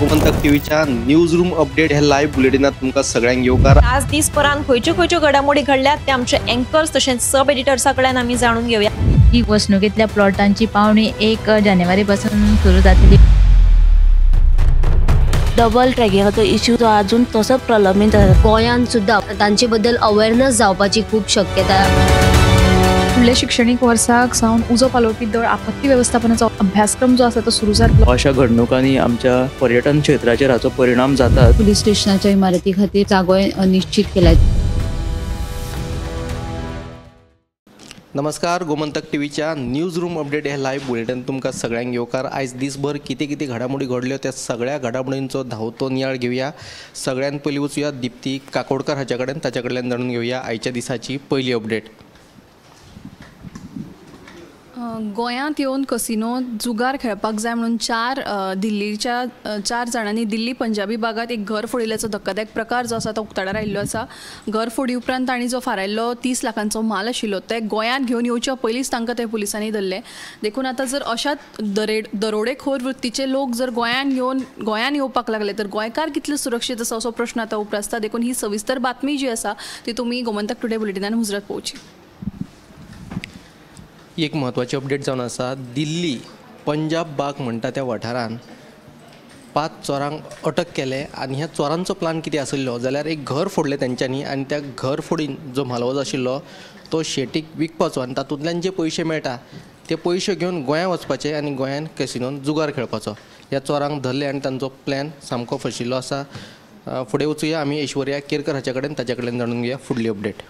गोमंतक टीव्हीच्या news room update ह्या live बुलेटिनात तुमकां सगळ्यांक येवकार। आज दिसभरान खंयच्यो खंयच्यो घडामोडी घडल्यात ते आमचे अँकर्स तशेंच सब एडिटर्सा कडल्यान आमी जाणून घेवया। ही वसणुकेंतल्या प्लॉटांची पावणी 1 जानेवारी पासून सुरू जातली। डबल ट्रॅकिंगाचो इश्यू जो अजून तसोच प्रलंबीत आसा। गोंयांत सुद्दां तांचे बद्दल अवेअरनेस जावपाची खूब शक्यता। फुडल्या शिक्षणीक वर्साक सावन उजो पालोवपी दळ आपत्ती वेवस्थापनाचो अभ्यासक्रम जो आसा तो सुरू जातलो। अशा घडणुकांनी आमच्या पर्यटन क्षेत्राचेर हाचो परिणाम जाता। पुलीस स्टेशनाच्या इमारती खातीर जागो निश्चित केला। नमस्कार, गोमंतक टीव्हीच्या न्यूज रूम अपडेट ह्या लायव्ह बुलेटिन तुमकां सगळ्यांक येवकार। आयज दिसभर कितें कितें घडामोडी घडल्यो त्या सगळ्या घडामोडींचो धांवतो नियाळ घेवया। सगळ्यान पयलीं वचुया दीप्ती काकोडकर हाच्या कडेन, ताच्या कडल्यान जाणून घेवया आयच्या दिसाची पयली अपडेट। गोंयांत येवन कसिनो जुगार खेळपाक जाय म्हणून चार जाणांनी दिल्ली पंजाबी बागात एक घर फोडिल्ल्याचो धक्कादायक प्रकार जो आसा तो उक्ताडार आयिल्लो आसा। घर फोडी उपरांत तांणी जो फारायल्लो 30 लाखांचो माल आशिल्लो ते गोंयांत घेवन येवच्या पयलींच तांकां ते पुलिसांनी धरले। देखून आतां जर अशाच दरोडेखोर वृत्तीचे लोक जर गोंयांत येवपाक लागले तर गोंयकार कितले सुरक्षीत आसा असो प्रश्न आतां उप्रासता। देखून ही सविस्तर बातमी जी आसा ती तुमी गोमंतक टुडे बुलेटिनान मुजरत पळोवची। एक म्हत्वाची अपडेट जावन आसा, दिल्ली पंजाब बाग म्हणटा त्या वाठारान 5 चोरांक अटक केले आनी ह्या चोरांचो प्लान कितें आशिल्लो जाल्यार एक घर फोडलें तेंच्यांनी आनी त्या घर फोडीन जो म्हालवज आशिल्लो तो शेटीक विकपाचो आनी तातूंतल्यान जे पयशे मेळटा ते पयशे घेवन गोंया वचपाचे आनी गोंयान कॅसिनोन जुगार खेळपाचो। ह्या चोरांक धरले आनी तांचो प्लॅन सामको फशिल्लो आसा। फुडें वचुया आमी ऐश्वर्या केरकर हाच्या कडेन, ताच्या कडल्यान जाणून घेवया फुडली अपडेट।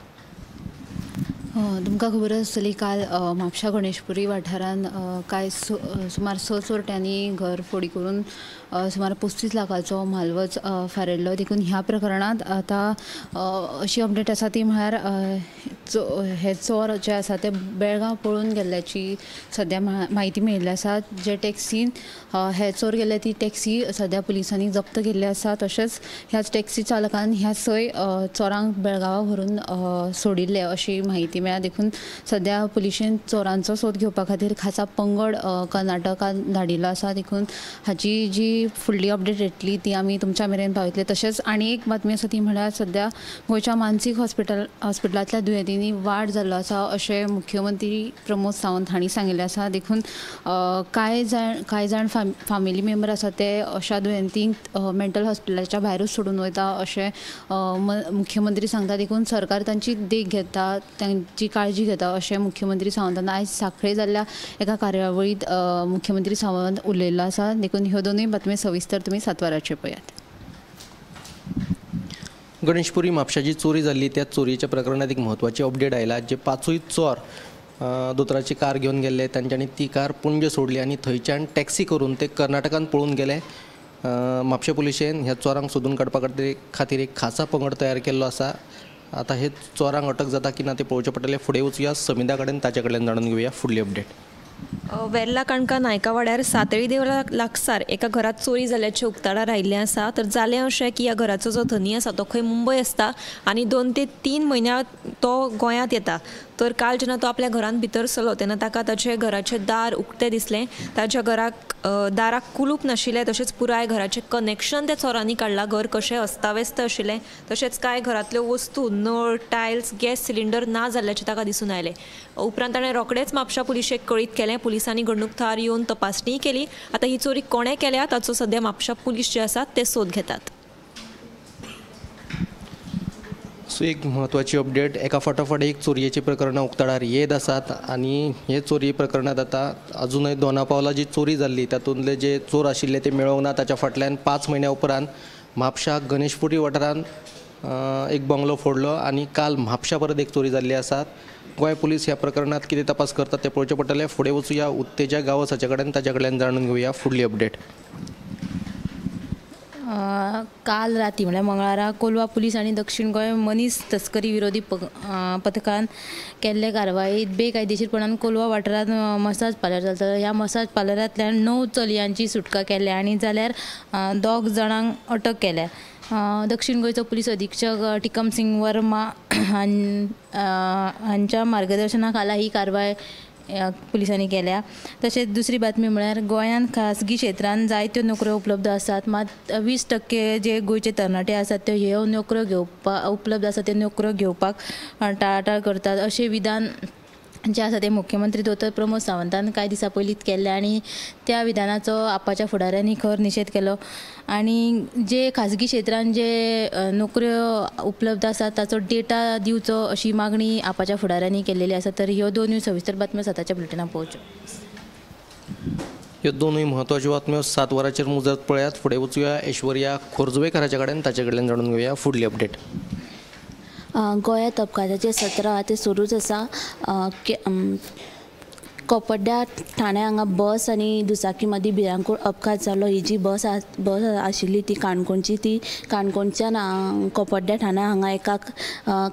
तुमकां खबर आसतली काल म्हापशा गणेशपुरी वाठारांत कांय सुमार 6 चोरट्यांनी घर फोडी करून सुमार 35 लाखाचो म्हालवज फारायल्लो। देखून ह्या प्रकरणांत आतां अशी अपडेट आसा ती म्हळ्यार हे चोर जे आसा ते बेळगांव पळून गेल्ल्याची सद्या म्हायती मेळिल्ली आसा। जे टॅक्सीन हे चोर गेले ती टॅक्सी सद्या पुलिसांनी जप्त केल्ली आसा। तशेंच ह्याच टॅक्सी चालकान ह्या 6 चोरांक बेळगांवा व्हरून सोडिल्ले अशी म्हायती मेळ्ळ्या। देखून सद्या पुलिशेन चोरांचो सोद घेवपा खातीर खासा पंगड कर्नाटकान धाडिल्लो आसा। देखून हाची जी फुडली अपडेट येतली ती आमी तुमच्या मेरेन पावयतले। तशेंच आनी एक बातमी आसा ती म्हळ्यार सद्या गोंयच्या मानसीक हॉस्पिटलांतल्या दुयेंतींनी वाड जाल्लो आसा अशें मुख्यमंत्री प्रमोद सावंत हांणी सांगिल्लें आसा। देखून कांय जाण फॅमिली मेंबर आसा ते अशा दुयेंतींक मेंटल हॉस्पिटलाच्या भायरूच सोडून वयता अशें मुख्यमंत्री सांगता। देखून सरकार तांची देख घेता, तांची काळजी घेता अशें मुख्यमंत्री सावंतान आयज सांखळे जाल्ल्या एका कार्यावळींत मुख्यमंत्री सावंत उलयल्लो आसा। देखून ह्यो दोनूय बातमी सविस्तर तुमी 7 वरांचेर पळयात। गणेशपुरी म्हापशाची चोरी जाल्ली त्या चोरयेच्या प्रकरणात एक म्हत्वाची अपडेट आयला। जे 5 चोर दोतोराची कार घेवन गेल्ले तांच्यांनी ती कार पणजे सोडली आनी थंयच्यान टॅक्सी करून ते कर्नाटकान पळून गेले। म्हापशें पुलिशेन ह्या चोरांक सोदून काडपा खातीर एक खासा पंगड तयार केल्लो आसा। आतां हे चोरांक अटक जाता की ना ते पळोवचें पडटलें। फुडें वचुया समिधा कडेन, ताच्या कडल्यान जाणून घेवया फुडली अपडेट। वेर्ला काणका नायकावाड्यार सातळी देवळा लागसार एका घरात चोरी जाल्ल्याचें उक्ताडार आयिल्लें आसा। तर जालें अशें की ह्या घराचो जो धनी आसा तो खंय मुंबय आसता आनी 2 ते 3 म्हयन्या तो गोंयांत येता। तर काल जेन्ना तो आपल्या घरांत भितर सरलो तेन्ना ताका ताचे घराचें दार उक्तें दिसलें। ताच्या घराक दाराक कुलूप नाशिल्लें, तशेंच पुराय घराचें कनेक्शन त्या चोरांनी काडलां। घर कशें अस्ताव्यस्त आशिल्लें, तशेंच कांय घरांतल्यो वस्तू नळ, टायल्स, गॅस सिलिंडर ना जाल्ल्याचें ताका दिसून आयलें। उपरांत ताणें रोखडेंच म्हापशा पुलिशेक कळीत केलें। पुलिसांनी घडणूक थळार येवन तपासणी केली। आतां ही चोरी कोणें केल्या ताचो सद्या म्हापशा पुलीस जे आसात ते सोद घेतात। सो एक म्हत्वाची अपडेट, एका फाटोफाट एक चोरयेची प्रकरणां उक्ताडार येत आसात आनी हे चोरये प्रकरणांत आतां अजुनय दोना पावला जी चोरी जाल्ली तातूंतले जे चोर आशिल्ले ते मेळोंक ना। ताच्या फाटल्यान 5 म्हयन्या उपरांत म्हापशा गणेशपुरी वाठारांत एक बंगलो फोडलो आनी काल म्हापशा परत एक चोरी जाल्ली आसा। गोंय पुलीस ह्या प्रकरणांत कितें तपास करतात ते पळोवचें पडटलें। फुडें वचुया उत्तेजा गांवस हाच्या कडेन, ताच्या कडल्यान जाणून घेवया फुडली अपडेट। काल राती म्हळ्यार मंगळारा कोलवा पुलीस आनी दक्षिण गोंय मनीस तस्करी विरोधी पथकान केल्ले कारवायेंत बेकायदेशीरपणान कोलवा वाठारांत मसाज पार्लर चलता। ह्या मसाज पार्लरांतल्यान 9 चलयांची सुटका केल्या आनी जाल्यार 2 जाणांक अटक केल्या। दक्षिण गोंयचो पुलीस अधीक्षक टिकम सिंग वर्मा हांच्या मार्गदर्शना खाला ही कारवाय पुलिसांनी केल्या. तशेंच दुसरी बातमी म्हळ्यार गोंयांत खासगी क्षेत्रांत जायत्यो नोकऱ्यो उपलब्ध आसात, मात 20% जे गोंयचे तरणाटे आसात ते ह्यो नोकऱ्यो घेवपाक उपलब्ध आसा त्यो नोकऱ्यो घेवपाक टाळाटाळ करतात अशें विधान जें आसा तें मुख्यमंत्री दोतोर प्रमोद सावंतान कांय दिसां पयलींच केल्लें आनी त्या विधानाचो आपाच्या फुडाऱ्यांनी खर निशेध केलो. आनी जे खाजगी क्षेत्रांत जे नोकऱ्यो उपलब्ध आसात ताचो डेटा दिवचो अशी मागणी आपाच्या फुडाऱ्यांनी केल्लेली आसा. तर ह्यो दोनूय सविस्तर बातम्यो 7च्या बुलेटिनाक पळोवच्यो. ह्यो दोनूय म्हत्वाच्यो बातम्यो 7 वरांचेर मुजरत पळयात. फुडें वचुया ऐश्वर्या खोर्जुवेकराच्या कडेन, ताचे कडल्यान जाणून घेवया फुडली अपडेट. गोंयांत अपघाताचें सत्र आहा तें सुरूच आसा. कोपड्ड्या ठाण्या हांगा बस आनी दुचाकी मदीं भिरांकूळ अपघात जालो. ही जी बस आशिल्ली ती काणकोणची, ती काणकोणच्यान कोपड्ड्या ठाण्या हांगा एका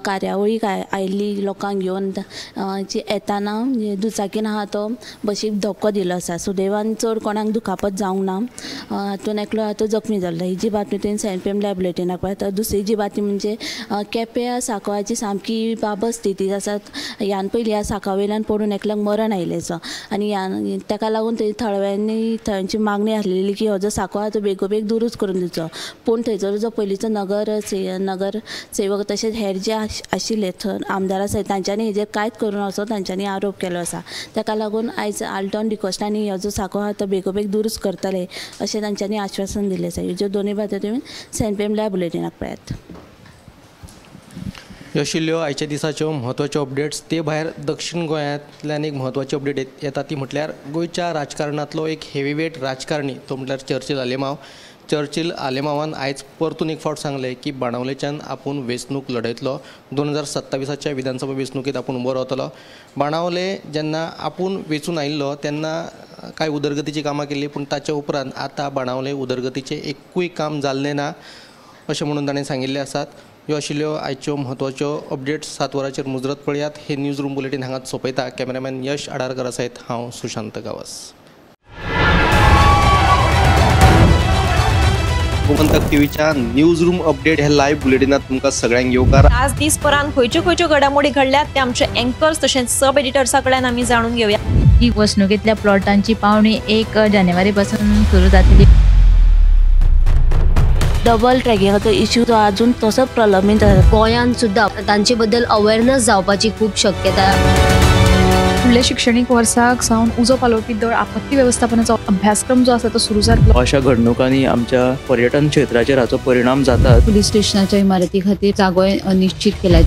कार्यावळीक आयिल्ली लोकांक घेवन जी येताना दुचाकीन आहा तो बशीक धक्को दिलो आसा. सुदैवान चड कोणाक दुखापत जावंक ना, हातून एकलो आहा तो जखमी जाल्लो. ही जी बातमी तुवें 7 PM live बुलेटिनाक पळयता. दुसरी जी बातमी म्हणजे केप्यां सांकवाची सामकी बाबत स्थिती आसा. ह्यान पयलीं ह्या सांकवा वयल्यान पडून एकल्याक मरण आयिल्लें आनी ताका लागून थंय थळाव्यांनी थळ्यांची मागणी आसलेली की हो जो सांकव आहा तो बेगोबेग दुरुस्त करून दिवचो. पूण थंयसर जो पयलींचो नगर सेवक तशेंच हेर जे आशिल्ले थंय आमदार आसा तांच्यांनी हेजेर कांयच करूं असो तांच्यांनी आरोप केलो आसा. ताका लागून आयज आल्टॉन डिकोस्टांनी हो जो सांकव आहा तो बेगोबेग दुरुस्त करतले अशें तांच्यांनी आश्वासन दिल्लें आसा. ह्यो दोनूय बातम्यो तुमी 7 PM live बुलेटिनाक पळयात. ह्यो आशिल्ल्यो आयच्या दिसाच्यो म्हत्वाच्यो अपडेट्स. ते भायर दक्षिण गोंयांतल्यान एक म्हत्वाची अपडेट येता ती म्हटल्यार गोंयच्या राजकारणांतलो एक हेवीवेट राजकारणी तो म्हटल्यार चर्चिल आलेमांव. चर्चिल आलेमांवान आयज परतून एक फावट सांगलें की बाणावलेच्यान आपूण वेंचणूक लढयतलो, 2027च्या विधानसभा वेंचणुकेंत आपूण उबो रावतलो. बाणावले जेन्ना आपूण वेंचून आयिल्लो तेन्ना कांय उदरगतीचीं कामां केल्लीं, पूण ताच्या उपरांत आतां बाणावले उदरगतीचें एकूय काम जाल्लें ना अशें म्हणून ताणें सांगिल्लें आसात. ह्यो आशिल्ल्यो आयच्यो म्हत्वाच्यो अपडेट्स. 7 वरांचेर मुजरत पळयात. हे न्यूज रूम बुलेटीन हांगाच सोंपयता. कॅमेरामॅन यश आडारकर सयत हांव सुशांत गांवस. गोमंतक टीव्हीच्या न्यूज रूम अपडेट हे लायव्ह बुलेटिनात तुमकां सगळ्यांक येवकार. आज दीसभरांत खंयच्यो खंयच्यो घडामोडी घडल्यात ते आमचे एंकर्स तशेंच सब एडिटर्सा कडल्यान आमी जाणून घेवया. ही वसणुकेंतल्या प्लॉटांची पावणी 1 जानेवारी पासून सुरू जातली. डबल ट्रॅकिंगाचो इश्यू जो अजून तसोच प्रलंबीत आसा. गोंयांत सुद्दां तांचे बद्दल अवेअरनेस जावपाची खूब शक्यता. फुडल्या शिक्षणीक वर्साक सावन उजो पालोवपी दळ आपत्ती वेवस्थापनाचो अभ्यासक्रम जो आसा तो सुरू जातलो. अशा घडणुकांनी आमच्या पर्यटन क्षेत्राचेर हाचो परिणाम जाता. पुलीस स्टेशनाच्या इमारती खातीर जागोय निश्चित केला.